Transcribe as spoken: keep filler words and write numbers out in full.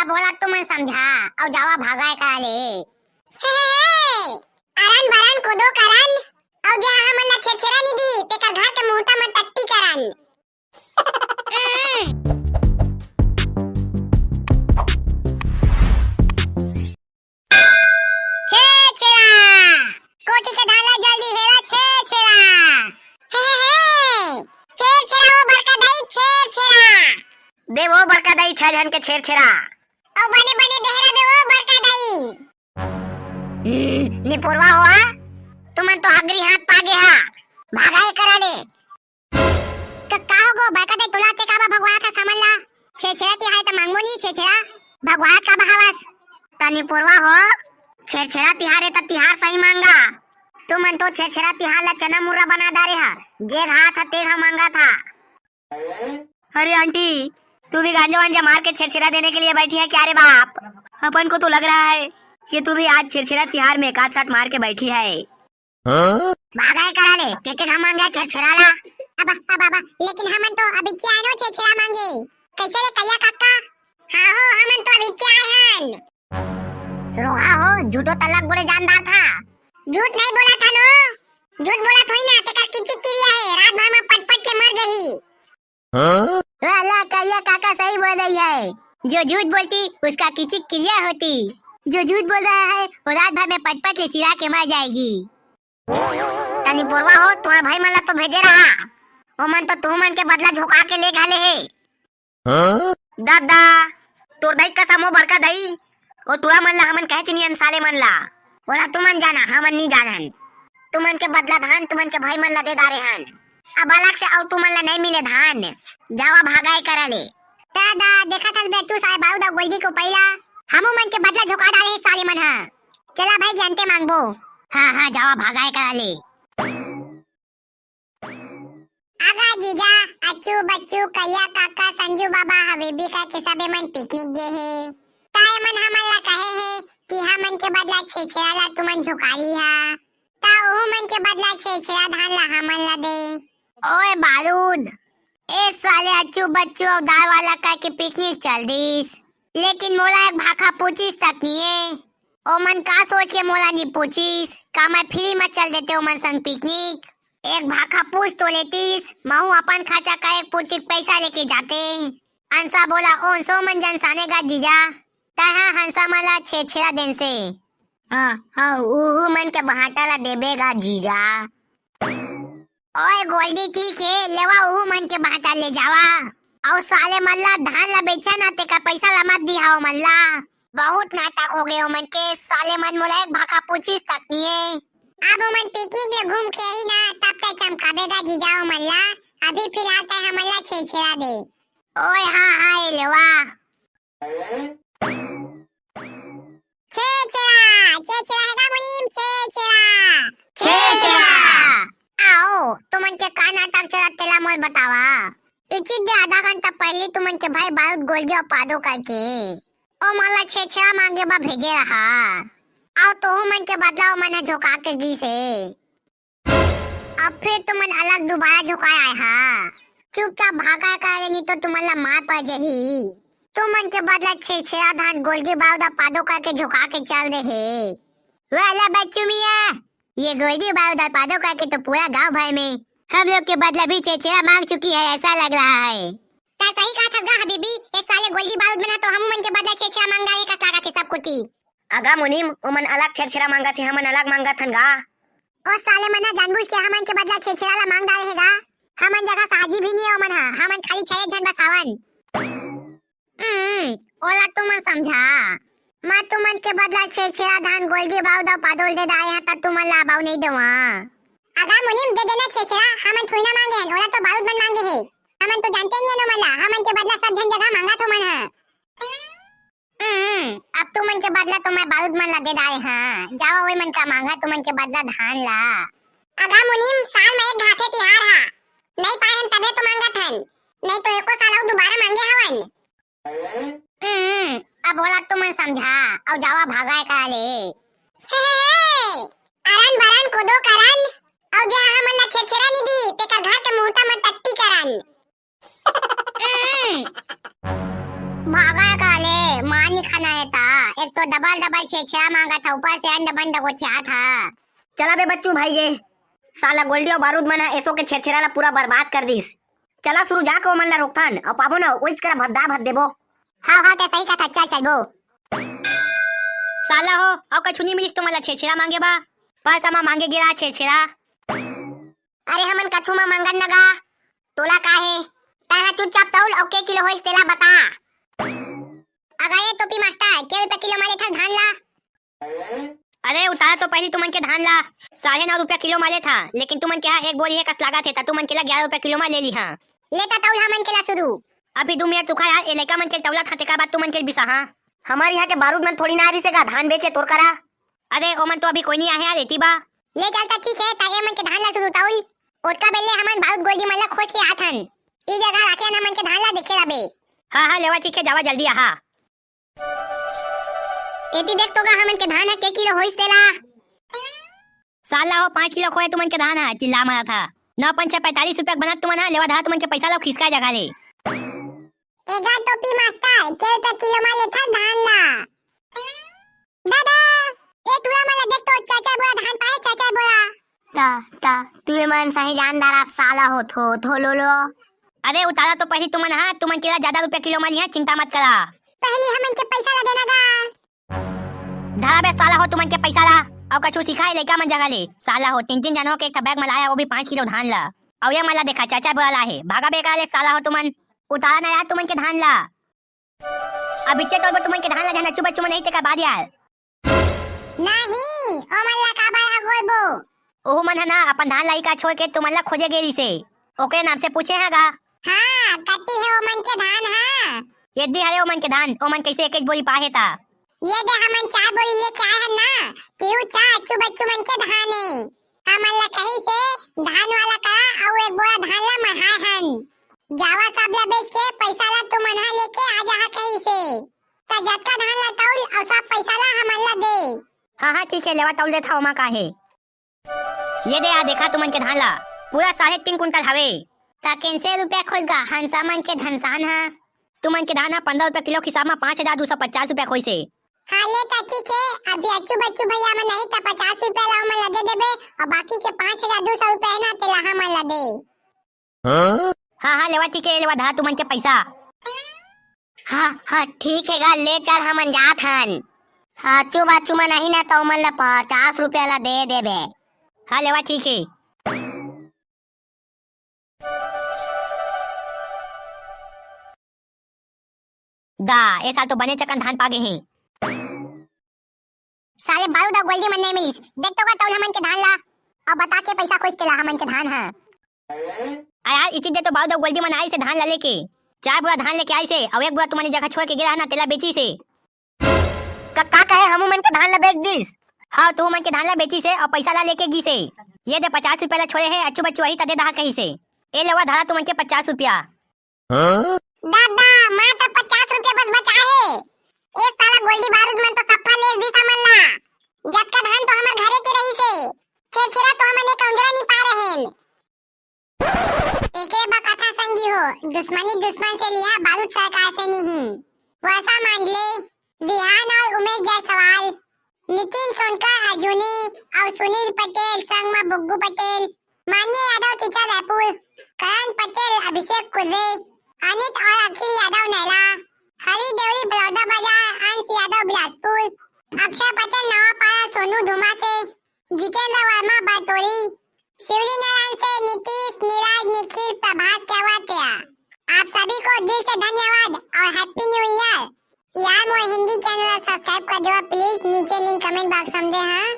बोला तुमन समझा, अउ जावा भागा एकरा ले। हे, हे, हे, अरन बरन कुदो करन, अउ जे हमन ला छेरछेरा नी दी, तेकर घर के मुहूर्ता म टट्टी करन। छेरछेरा, कोठी के धान ला जल्दी हेरा छेरछेरा। हे, हे, हे, छेरछेरा ओ बड़का दाई छेरछेरा। दे ओ बड़का दाई छह झन के छेरछेरा। ओ बने बने देहरा दे ओ बड़का दाई। हम्म, निपोरवा हो, तुमन तो हगरी हाथ पागे हा। भागा एकरा ले। क-, का हो गो, बड़का दाई तोला ते का बा भगवान का सामान ला? छेरछेरा तिहार त मांगबो नी, छेरछेरा भगवान का बहावस। त निपोरवा हो, छेरछेरा तिहार ए त तिहार सही मांगा। तुमन तो छेरछेरा तिहार ला चना मुर्रा बना डारे हा, जे घात हा ते हा मांगा था। अरे आंटी, तू भी गांजा वांजा मार के छेरछेरा देने के लिए बैठी है क्या रे बाप? अपन को तो लग रहा है कि तू भी आज छेरछेरा तिहार में एक आध साथ मार के बैठी है। हाँ? भागा एकरा ले, के के घमंड है छेरछेरा ला। अब, अब, अब, लेकिन हमन तो अभी आए नो छेरछेरा मांगे। कैसे रे करिया काका? हाँ हो, हमन तो अभी आए हन। सुनो हाँ हो, झूठो तलक बोले जानदार था। झूठ नहीं बोला था नो। झूठ बोला थोड़ी ना, तेकर किचिक किरिया है, रात भर में पट पट के मर जही। हाँ? वाह, ला, करिया काका सही बोल रही है। जो झूठ बोलती, उसका किचिक किरिया होती। जो झूठ बोल रहा है, वो रात भर में पटपट ले सिरा के मर जाएगी। तनी बोलवा हो, तुम्हारे भाई मन ला तो भेजे रहा। वो मन तो तुमन के बदला झोंका के ले घाले हे। हाँ? दादा, तोर दाई कसम हो बड़का दाई, ओ टूरा मन ला हमन कहे चिनियन साले मन ला। ओला तुमन जाना, हमन नी जानन। तुमन के बदला धान तुमन के भाई मन ला दे डारे हन। अब अलग से अउ तुमन ला नहीं मिले धान। जावा भागा एकरा ले। दादा, देखा था बे तू साले बारूद अउ गोल्डी को पहिला। हमू मन के बदला झोंका डाले हे साले मन हा। चला भाई, जानते मांगबो। हाँ, हाँ, जावा भागा एकरा ले। आगा जीजा, अच्चू बच्चू, करिया काका, संजू बाबा, हबीबी का के सबे मन पिकनिक गे हे। त ए मन हमन ला कहे हे कि हमन के बदला छेरछेरा ला तुमन झोंका लिहा। त ओहू मन के बदला छेरछेरा धान ला हमन ला दे। ओए बारूद, ए साले अच्चू बच्चू अउ दार वाला कह के पिकनिक चल दिस, लेकिन मोला एक भाखा पूछिस तक निये। ओमन का सोच के मोला नी पूछिस? का मैं फ्री म चल देते ओमन संग पिकनिक? एक भाखा पूछ तो लेतिस, महू अपन खर्चा का एक पुटिक पैसा लेके जाते। अंसा बोला, ओन सो मन जन साने गा जीजा, तैं हा हंसा मन ला छेरछेरा देन से। हाँ, हाँ, उहू मन के बहाटा ला देबे गा जीजा। ओए गोल्डी, ठीक हे, लेवा उहू मन के बहाटा ले जावा। अउ साले मन ला धान ला बेचा ना, तेकर पैसा ला मत दिहा ओमन ला। बहुत नाटक हो गे ओमन के, साले मन मोला एक भाखा पूछिस तक निये। अब ओमन पिकनिक ले घूम के आही ना, तब तक चमकाबे गा जीजा ओमन ला। अभी फिलहाल तैं हमन ला छेरछेरा दे। ओए हाँ, हाँ, ए लेवा। छेरछेरा, छेरछेरा हे गा मुनीम, छेरछेरा। छेरछेरा। आओ, तुमन के का नाटक चलत तेला मोल बतावा। इचित दे आधा घंटा पहली तुमन के भाई बारूद गोल्डी अउ पादो करके ओमन ला छेरछेरा मांगे बर भेजे रहा। अउ तोहू मन के बदला ओमन ह झोंका के गिस हे। अब फिर तुमन अलग दोबारा झोंकाए आए हा। चुपचाप भागा करे, नी तो तुमन ला मार पड़ जही। तुमन के बदला छेरछेरा धान गोल्डी बारूद अउ पादो करके झोंका के चल दे हे। वाला बच्चू मियाँ, ये गोल्डी बारूद अउ पादो करके तो पूरा गांव भर में हम लोग के बदला भी छेरछेरा मांग चुकी है, ऐसा लग रहा है। तैं सही कहा थस गा हबीबी, ए साले गोल्डी बारूद मन ह तो हमू मन के बदला छेरछेरा मांग डारे कस लागत हे सब कोती। अगा मुनीम, ओमन अलग छेरछेरा मांगत हे, हमन अलग मांगत हन गा। ओ साले मन ह जानबूझ के हमन के बदला छेरछेरा ला मांग डारे हे गा। हमन जगह साझी भी नी हे ओमन ह, हमन खाली छह झन बस हवन। हम्म, ओला तुमन समझा। मैं तुमन के बदला छेरछेरा धान गोल्डी बारूद अउ पादो ल दे डारे हंव, त तुमन ला अब अउ नइ देवंव। अगा मुनीम, दे देना छेरछेरा, हमन थोड़ी ना मांगे हन, ओला तो बारूद मन मांगे हे। हमन तो जानते नी हन ओमन ला, हमन के बदला सब झन जगह मांगत हे ओमन ह। हम्म, अब तुमन के बदला तो मैं बारूद मन ला दे डारे हंव। जावा ओए मन का मांगा तुमन के बदला धान ला। अगा मुनीम, साल में एक घाथे तिहार हा, नइ पाए हन तभे तो मांगत हन, नइ तो एको साल अउ दोबारा मांगे हवन। हम्म, अब ओला तुमन समझा, अउ जावा भागा एकरा ले। हे, हे, हे, अरन बरन कोदो करन, अउ जे हमन ला छेरछेरा नी दी, तेकर घर के मुहूर्ता म टट्टी करन। भागा काले, मार नी एक तो डबल डबल छेरछेरा मांगत हा, ऊपर से अंड बंड गोठियात हा। चला बे बच्चू भाई गे, साला गोल्डी अउ बारूद मन ह एसो के छेरछेरा ला पूरा बर्बाद कर दिस। चला सुरू जाके ओमन ला रोकथन, अउ पाबो न ओइच करा भद्दा भद देबो। हाँ हाँ, ते सही कथा, चल चलबो। साला हो, अउ कछु नी मिलिस तुमन ला छेरछेरा मांगे बा? बस हमन मांगे गे रहा छेरछेरा। अरे हमन कछु म मांगन न गा, तोला का हे? तैं ह चुपचाप तौल अउ के किलो होइस तेला बता। अगा ये टोपी मास्टर, के रुपया किलो म लेथस धान ला? अरे उतारा तो पहिली तुमन के धान ला, साढ़े नौ रुपया किलो म लेथंव, लेकिन तुमन के हा एक बोरी हे कस लागत हे, त तुमन के ला ग्यारह रुपया किलो म ले लिहा। ले त तौल हमन के ला सुरू। अभी दू मिनट रुका यार, ए लइका मन के तौलत हंव तेकर बाद तुमन के बिसाहा। हमर इहाँ के बारूद मन थोड़ी ना रिसे गा धान बेचे तोर करा। अरे ओमन तो अभी कोई नी आहे यार, एती बा। ले चल त ठीक हे, त ए मन के धान ला सुरू तौल। ओतका बेर ले हमन बारूद गोल्डी मन ला खोज के आथन। ई जगह राखे हन हमन के धान ला, देखे रबे। हाँ हाँ लेवा ठीक हे, जावा जल्दी आहा। एती देख तो गा हमन के धान ह के किलो होइस तेला। साला हो, पाँच किलो खोए तुमन के धान ह, चिल्ला मारत हा। नौ पंच पैंतालीस रुपया के बनत तुमन ह, लेवा धरा तुमन के पैसा ला खिसका जगह ले। एगा टोपी मास्टर, के रुपया किलो म लेथस धान ला? दादा, ए टूरा मन ला देख तो, चाचा बोरा धान पाए, चाचा बोरा। ता, ता, तू ये मन सही जानदार आप साला हो थो, थो लो लो। अरे उतारा तो पहिली तुमन हा, तुमन के ला ज्यादा रुपया किलो म लिहा, चिंता मत करा। पहिली हमन के पैसा ला देना गा। धरा बे साला हो तुमन के पैसा ला, अउ कछु सिखा ए लइका मन जगह ले। साला हो तीन तीन जन हो के एक ठा बैग म लाया, वो भी पाँच किलो धान ला। अउ ये मन ला देखा चाचा बोरा ला हे, भागा बे का ले साला हो तुमन। उतारा ना यार तुमन के धान ला। अब इच्चे तोड़बो तुमन के धान ला, जहन अच्छू बच्चू मन नहीं तेकर बाद यार। नहीं, ओमन ला काबर अगोरबो? ओहू मन ह ना अपन धान ला इका छोड़ के तुमन ला खोजे गे रिसे। ओकरे नाम से पूछे ह गा। हाँ, कति हे ओमन के धान ह? ये दे हरे ओमन के धान, ओमन कैसे एकेच बोरी पाहे ता। ये दे हमन चार बोरी लेके आए हन ना, तेहू चार अच्छू बच्चू मन के धान हे। हमन ला कहिस हे धान वाला करा अउ एक बोरा धान ला मढ़ाए हन। जावा सब ला बेच के पैसा ला तुमन हा लेके आ जाहा कहिस हे। त जतका धान ला तौल अउ सब पैसा ला हमन ला दे। हाँ हाँ ठीक हे, लेवा तौल देथंव ओमा का हे। ये दे आ देखा तुमन के धान ला, पूरा साढ़े तीन कुंटल हवे। त कइसे रुपया खोइस गा हंसा मन के धनसान हा? तुमन के धान ह पंद्रह रुपया किलो के हिसाब म पाँच हजार दू सौ पचास रुपया खोइस हे। हाँ ले त ठीक हे, अभी अच्छू बच्चू भैया मन नहीं त पचास रुपया ला ओमन ला दे देबे अउ बाकी के पाँच हजार दू सौ रुपया हे ना तेला हमन ला दे। हाँ हाँ लेवा ठीक हे, लेवा धरा तुमन के पैसा। हाँ हाँ ठीक हे गा, ले चल हमन जात हन। अच्छू बच्चू मन नहीं ना त ओमन ला पचास रुपया ला दे देबे। हाँ लेवा ठीक हे। दा, ए साल तो बने चकन धान पा गे हे। साले बारूद अउ गोल्डी मन नहीं मिलिस। देख तो का तौल हमन के धान ला, अउ बता के पैसा खोइस तेला हमन के धान ह। आ यार, इचित दे तो बारूद अउ गोल्डी मन आइस हे धान ला लेके। चार बोरा धान लेके आइस हे, अउ एक बोरा तुमन जगह छोड़ के गे रहा ना, तेला बेचिस हे। का, का कहे हमू मन के धान ला बेच दिस? हाँ, तुमन के धान ला बेचिस हे अउ पैसा ला लेके गिस हे। ये दे पचास रुपया ला छोड़े हे, अच्छू बच्चू आही त दे दहा कहिस हे। ए लेवा धरा तुमन के पचास रुपया। हाँ? दादा, मैं तो पचास रुपया बस बचा हे। ए साला गोल्डी बारूद मन तो सफा ले दिस हमन ला। जतका धान तो हमर घरे के रहिस हे। छेरछेरा तो हमन एक अंजरा नी पाए रहेन। एके बकथा संगी हो, दुश्मनी दुश्मन से लिहा, बारूद सरकार से नहीं। वर्षा मांडले, विहान अउ उमेश जायसवाल, नितिन सोनकर अर्जुनी अउ सुनील पटेल संग म बुग्गू पटेल, मान्य यादव टीचर रायपुर, करण पटेल अभिषेक कुर्रे, अनित अउ अखिल यादव नैला, हरी देवरी बलौदा बाजार, अंश यादव बिलासपुर, अक्षय पटेल नवापारा सोनू धुमा से, जितेंद्र वर्मा बरतोरी, शिवरी नारायण से नीतीश, नीरज, निखिल, प्रभास, केवत्या। आप सभी को दिल से धन्यवाद और Happy New Year। यार मोर हिंदी चैनल ला सब्सक्राइब कर देवा प्लीज, नीचे लिंक कमेंट बॉक्स में दे हाँ।